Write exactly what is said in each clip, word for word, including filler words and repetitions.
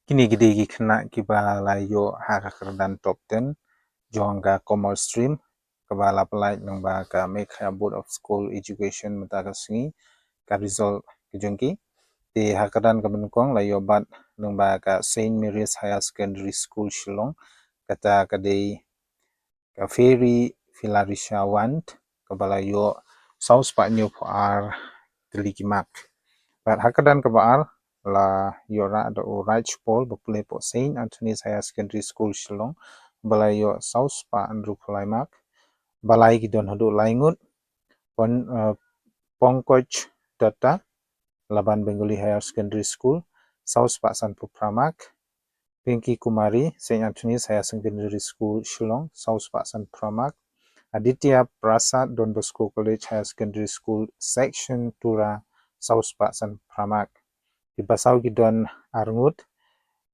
Kine ki dei ki khynnah kiba la ïoh ha ka kyrdan top ten jong ka commerce stream, kaba la pynlait lyngba ka Meghalaya Board of School Education mynta ka sngi, ka result ka jong ki. Te ha ka kyrdan kaba nyngkong la ïoh bat lyngba ka Saint Mary's Higher Secondary School Shillong, kata ka dei ka Fairy Filarisha Wand, kaba la ïoh saw spah hynñiew phew ar tylli ki mark. Bad ha ka kyrdan kaba ar la ïoh rah da u Raj Paul, ba pule hapoh Saint Anthony's Higher Secondary School Shillong, ba la ïoh saw spah hynriew phew lai mark. Ba lai ki don haduh lai ngut. Pon, eh, Pankaj Datta, Laban Bengali Higher Secondary School, saw spah san phew phra mark. Pinky Kumari, Saint Anthony's Higher Secondary School Shillong, saw spah san phew phra mark. Aditya Prasad, Don Bosco College Higher Secondary School Section Tura, saw spah san phew phra mark. Kiba saw ki don ar ngut,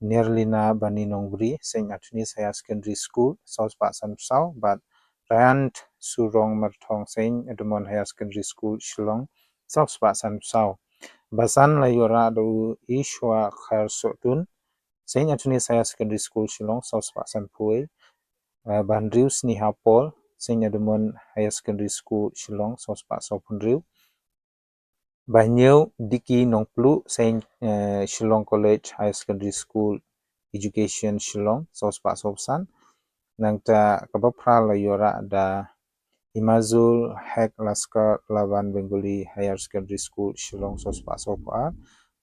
Nirlina Bani Nongbri, Saint Anthony's Higher Secondary School, saw spah san phew saw, bad Ryan Surong Marthong, Saint Edmund Higher Secondary School Shillong, saw spah san phew saw. Ba san la ïoh rah da u Ishwa Khair Sohtun, Saint Anthony's Higher Secondary School Shillong, saw spah san phew wei. Eh, ba hynriew Sneha Paul, Saint Edmund Higher Secondary School Shillong, saw spah saw phew hynriew. Ba hynñiew Dicky Nongpluh, Saint, eh, Shillong College Higher Secondary School Education Shillong, saw spah saw phew san. Nangta kaba phra la ïoh rah da Imazul Hek Laskar, Laban Bengali Higher Secondary School Shillong, saw spah saw phew ar.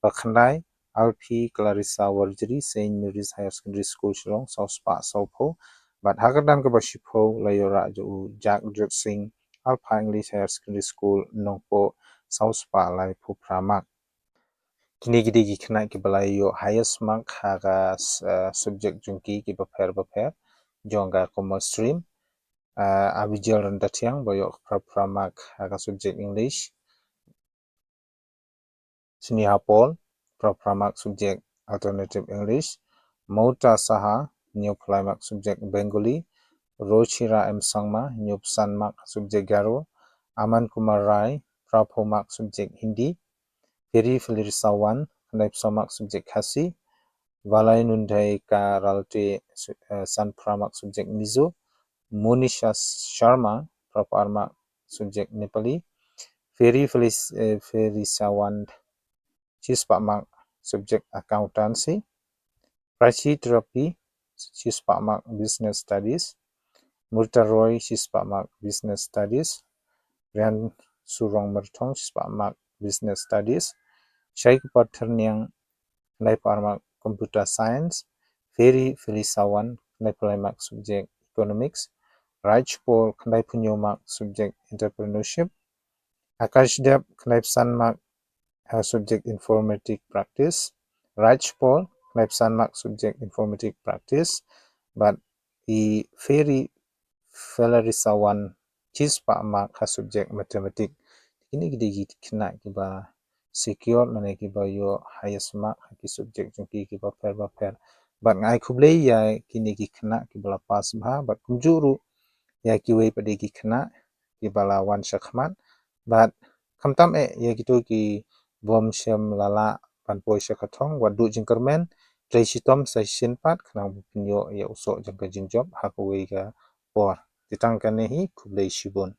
Ba khyndai Alpi Clarissa Warjri, Saint Mary's Higher Secondary School Shillong, saw spah saw phew. Bad ha ka kyrdan kaba shiphew la ïoh rah da u Jagjot Singh, Alpha English Higher Secondary School Nongpoh, saw spah lai phew phra mark. Kine ki dei ki khynnah kiba la ïoh highest mark ha ka s-, eh, subject jong ki kiba pher ba pher jong ka commerce stream. Eh, Abigail Ryntathiang ba ïoh phra phra mark ha ka subject English. Sneha Paul, phra phra mark subject Alternative English. Mauta Saha, hynñiew phew lai mark subject Bengali. Rochira M Sangma, hynñiew phew san mark subject Garo. Aman Kumar Rai, phra phew mark subject Hindi. Fairy Filarisha Wand, khyndai phew saw mark subject Khasi. Valai Nundaika Ralte, su-, eh, san phra mark subject Mizo. Monisha Sharma, phra phew ar mark subject Nepali. Fairy Felis-, eh, Filarisha Wand, shispah mark subject Accountancy. Prachi Trapi, shispah mark Business Studies. Murta Roy, shispah mark Business Studies. Rian Surong Merthong, shispah mark Business Studies. Shaikupar Therniang, khyndai phew ar mark Computer Science. Fairy Filarisha Wand, khyndai phew lai mark subject Economics. Raj Paul, khyndai phew hynñiew mark subject Entrepreneurship. Akash Deb, khyndai phew san mark, uh, subject Informatic Practice. Raj Paul, khyndai phew san mark subject Informatic Practice. Bad i Fairy Filarisha Wand, shispah mark ha subject Mathematics. Kine ki dei ki khynnah kiba secure lane kiba ïoh highest mark ha ki subject jong ki kiba pher ba pher. Bad nga ai khublei ïa kine ki khynnah kiba la pass bha, bad kumjuh ruh ïa kiwei pat de ki khynnah kiba la wan shakhmat. Bad khamtam eh ïa kito kibym shym la lah ban poi sha ka thong, wat duh jingkyrmen, trei shitom sa shisien pat khnang ba phin ïoh ïa u soh jong ka jingjop ha kawei ka por. Te tang kane hi, khublei shibun.